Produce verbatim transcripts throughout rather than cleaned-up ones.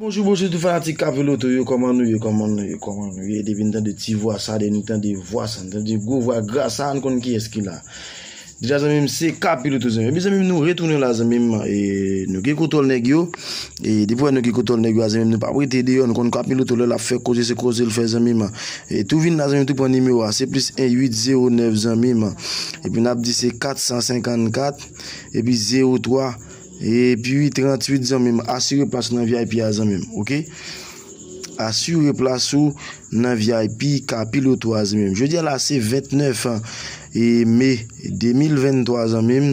Bonjou, bonjou tout fanatik Kapiloto yo, kòman nou ye, kòman nou ye, kòman nou ye? Depi n tande ti vwa sa, depi n tande vwa sa, n tande gwo vwa gra sa, n konn kiyès ki la. Deja zanmi m, se Kapiloto zanmi m. Epi zanmi m, nou retounen la zanmi m, e nou gen kontwòl nèg yo. E depi wè nou gen kontwòl nèg yo la zanmi m, nou p ap rete deyò, nou konn Kapiloto lè l ap fè koze, se koze l fè zanmi m. E tou vin la zanmi m, tou pran nimewo a, se plis en uit zewo nèf zanmi m. Epi n ap di se kat san senkannkat, epi zewo twa, epi tranntuit zanmi m, asire plas nan V I P a zanmi m, oke? Asire plas ou nan V I P Kapiloto a zanmi m. Jodi a la se ventnèf e me de mil venntwa zanmi m.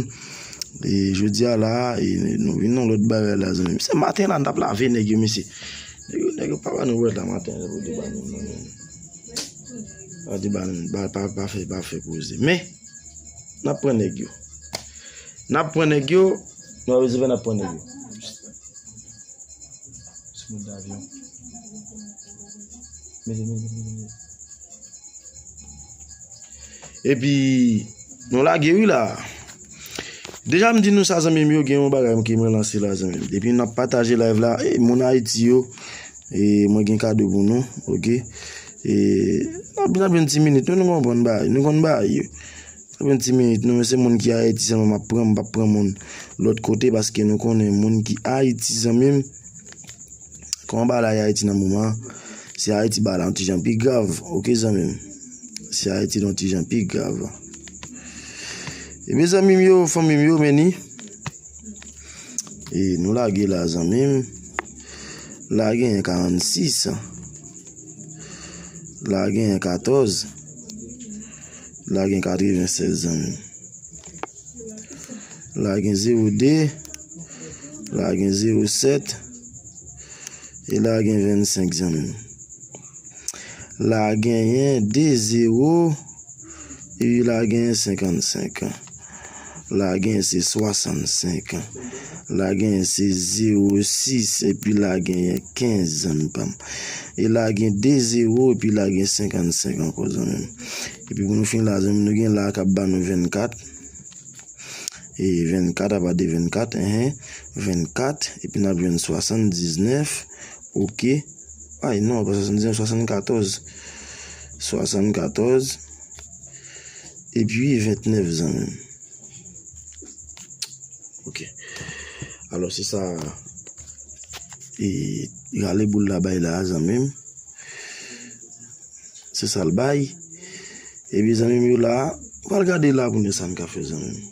E jodi a la, e nou vin nan lòt bagay la zanmi m. Se maten la n t ap lave nèg yo mesye. Nèg yo, nèg yo pa ba nou wèt la maten la pou te ba nou non. Pa te ba nou, pa, pa, pa fè, pa fè koze. Men, n ap pran nèg yo. N ap pran nèg yo. Nou ap rezève, n ap pran nèg yo. Sou mòd avyon. Mete, mete, mete, mete. Epi, nou lage wi la. Deja m di nou sa zanmi m yo, gen yon bagay ke mwen lanse la zanmi m. Depi n ap pataje live la, e, moun Ayiti yo, e, mwen gen kado pou nou, oke? E, n ap, n ap jwenn ti minit, nou, nou konprann bagay, nou konn bagay yo. N ap jwenn ti minit, nou, men se moun ki Ayiti zanmi m ap pran, m p ap pran moun lòt kote, paske nou konnen moun ki Ayiti zanmi m, kòman bagay la ye Ayiti nan moman an? Se Ayiti bagay la yon ti jan pi grav, oke zanmi m? Se Ayiti yon ti jan pi grav. Ebyen zanmi m yo, fanmi m yo, men ni. E nou lage la zanmi m. La genyen karannsis. La genyen katòz. La gen katrevensèz zanmi m. La gen zewo de. La gen zewo sèt. E la gen vennsenk zanmi m. La genyen de zewo. Epi la genyen senkannsenk. La genyen se swasannsenk. La genyen se zewo sis. Epi la genyen kenz zanmi pa m. E la gen de zewo. Epi la gen senkannsenk ankò zanmi m. Epi pou nou fini la zanmi m, nou gen la k ap ba nou vennkat. E vennkat apa de vennkat, enhen, vennkat, epi n ap jwenn swasanndiznèf, oke. Ay, non, pa swasanndiznèf, swasannkatòz. Swasannkatòz, epi ventnèf zanmi m. Oke. Alò, se sa, e, rale boul la bay la, zanmi m. Se sa l bay. Epi zanmi m yo la, pral gade la pou nou sa n ka fè zanmi m.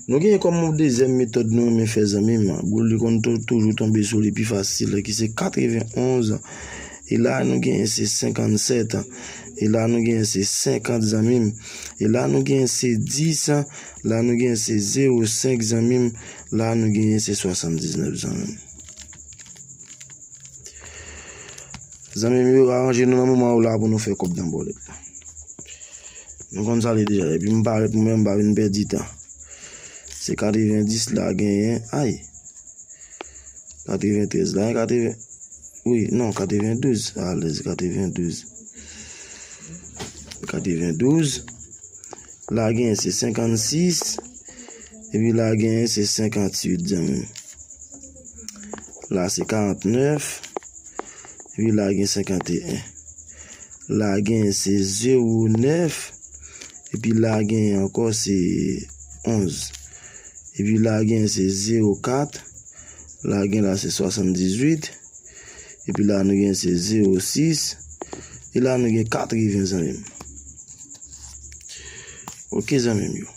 Nou gen kòm yon dezyèm metòd nou renmen fè zanmi m. Boul li konn tou- toujou tonbe sou li pi fasil ki se katrevenonz. E la nou gen se senkannsèt. E la nou gen se senkant zanmi m. E la nou gen se dis. La nou gen se zewo senk zanmi m. La nou gen se swasanndiznèf zanmi m. Zanmi m yo, aranje nou nan moman yo la pou nou fè kòb nan bòlèt la. Nou konn sa l ye deja. Epi m parèt mwen menm, m pa vin pèdi tan. Se katrevendis la genyen. Ay. Katreventrèz la, katreven, wi, non, katrevendouz. Alèz, katrevendouz. Katrevendouz. La genyen se senkannsis. Epi la genyen se senkantuit, zanmi m. La se karantnèf. Epi la gen senkanteyen. La gen se zewo nèf. Epi la gen ankò se onz. Epi la gen se zewo kat. La gen la se swasanndizuit. Epi la nou gen se zewo sis. E la nou gen katreven, zanmi m. Oke, zanmi m yo.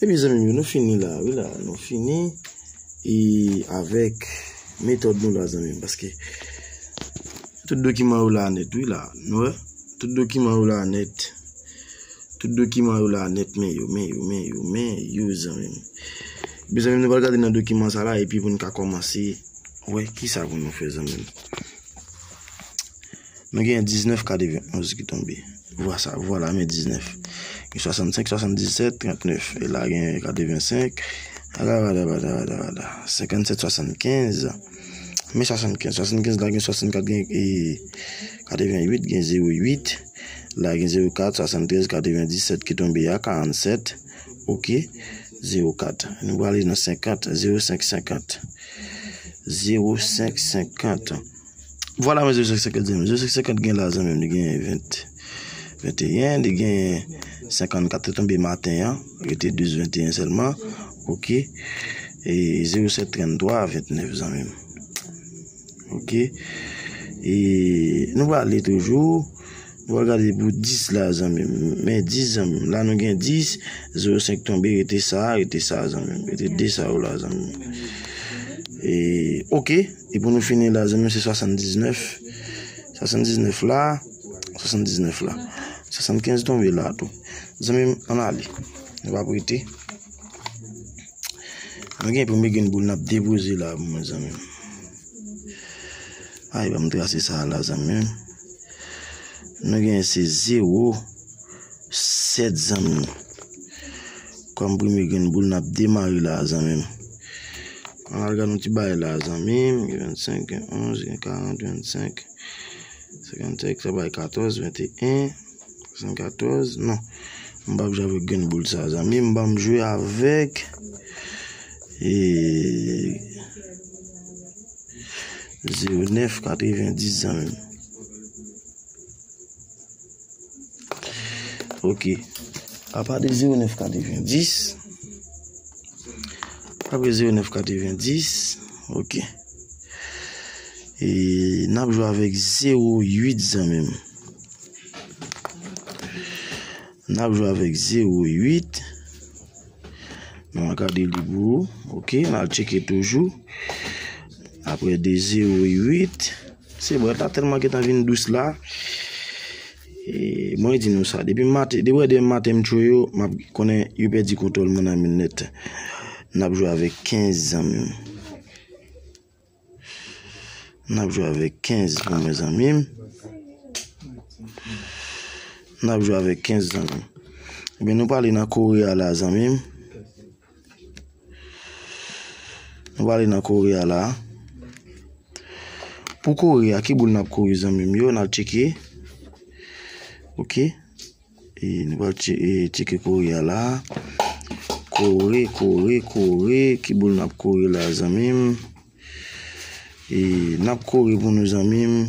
Ebyen, zanmi m yo, nou fini la, wi la, nou fini. E avèk metòd nou la, zanmi m, paske tout dokiman yo la nèt, wi la, nou wè, tout dokiman yo la nèt. Tout dokiman yo la nèt, men yo, men yo, men yo, men yo, zanmi m. Ebyen, zanmi m, nou pral gade nan dokiman sa la, epi pou nou ka kòmanse wè kisa pou nou fè, zanmi m. Nou gen diznèf katrevenonz ki tonbe. Vwa sa, vwala, men diznèf. Gen swasannsenk, swasanndisèt, trannèf. E la gen katrevensenk. Ala, ala, ala, ala, ala. Senkannsèt, swasannkenz. Men swasannkenz. Swasannkenz la gen swasannkat, gen, e, katrevenuit, gen zewo uit. La gen zewo kat, swasanntrèz, katrevendisèt ki tonbe a, karannsèt. Oke. zewo kat. Nou prale nan senkant, zewo senk senkant. Zewo senk senkant. Vwala, men zewo senk senkant, zanmi. Zewo senk senkant gen la, zanmi m, li gen ven, venteyen, li gen senkannkat te tonbe maten an, rete douz venteyen sèlman. Oke. E zewo sèt tranntwa ventnèf, zanmi m. Oke. E nou prale toujou. Nou pral gade pou dis la, zanmi m. Men dis, zanmi m. La, nou gen dis, zewo senk tonbe, rete sa, rete sa, zanmi m. Rete de sa yo la, zanmi m. E, oke. E pou nou fini la, zanmi m, se swasanndiznèf. Swasanndiznèf la, swasanndiznèf la. Swasannkenz tonbe la tou. Zanmi m, ann ale. Nou p ap rete. Nou gen premye grenn boul n ap depoze la pou mwen, zanmi m. Ay, ban m trase sa a la, zanmi m. Nou gen se zewo sèt, zanmi m. Kòm premye grenn boul n ap demare la, zanmi m. Ann al gade yon ti bagay la, zanmi m. Gen vennsenk, gen onz, gen karant, vennsenk, senkannsenk, sa bay katòz, venteyen, swasannkatòz. Non. M p ap jwe avèk grenn boul sa, zanmi m. Ban m jwe avèk, e, zewo nèf katrevendis, zanmi m. Oke. Apa de zewo nèf katrevendis. Apa de zewo nèf katrevendis. Oke. E n ap jwe avèk zewo uit, zanmi m. N ap jwe avèk zewo uit. Nou al gade li pou ou. Oke, n al tcheke toujou. Apre de zewo uit. Se brèt la tèlman gentan vin dous la. E, mwen di nou sa. Depi maten, depi wè demen maten m tchwe yo, m ap konnen yo pèdi kontwòl mwen nan men nèt. N ap jwe avèk kenz, zanmi m. N ap jwe avèk kenz pou mwen, zanmi m. N ap jwe avèk kenz, zanmi m. Ebyen, nou prale nan kore a la, zanmi m. Nou prale nan kore a la. Pou kore a, ki boul n ap kore, zanmi m yo? N al tcheke. Oke. E, nou pral tche-, e, tcheke kore a la. Kore, kore, kore. Ki boul n ap kore la, zanmi m? E, n ap kore pou nou, zanmi m.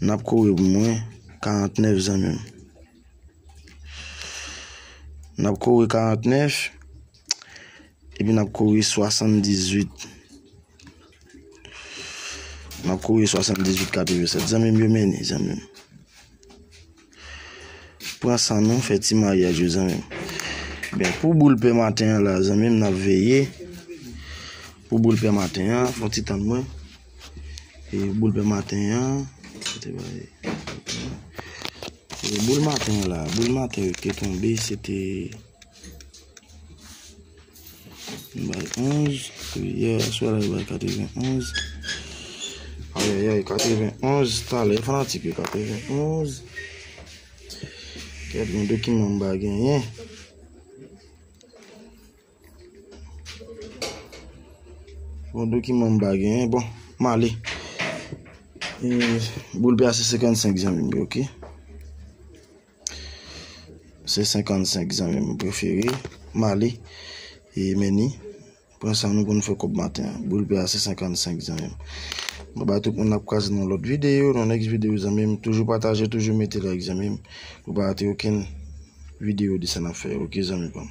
N ap kore pou mwen. Karantnèf, zanmi m. N ap kore karantnèf. Epi n ap kore swasanndizuit. N ap kore swasanndizuit katrevensèt. Zanmi m yo, men ni, zanmi m. Pran san nou, fè ti maryaj yo, zanmi m. Ben, pou boul pè maten an la, zanmi m, n ap veye. Pou boul pè maten an, fè yon ti tann mwen. E boul pè maten an, kote bay? E boul maten an la, boul maten yo ki te tonbe, se te bay onz, yè swa la yo bay katrevenonz. Ayayay, katrevenonz, talè fanatik yo, katrevenonz. Kèt, yon dokiman m pa genyen. Yon dokiman m pa genyen. Bon, m ale. E, boul pè a se senkannsenk, zanmi m yo, oke? Se senkannsenk, zanmi m prefere. M ale. E, men ni. Pran sa nou konn fè kòb maten an. Boul pè a se senkannsenk, zanmi m. Mwen bay tout moun ap kwaze nan lòt videyo, nan next videyo, zanmi m. Toujou pataje, toujou mete like, zanmi m. Pou pa rate okenn videyo de sa n ap fè, oke, zanmi pa m?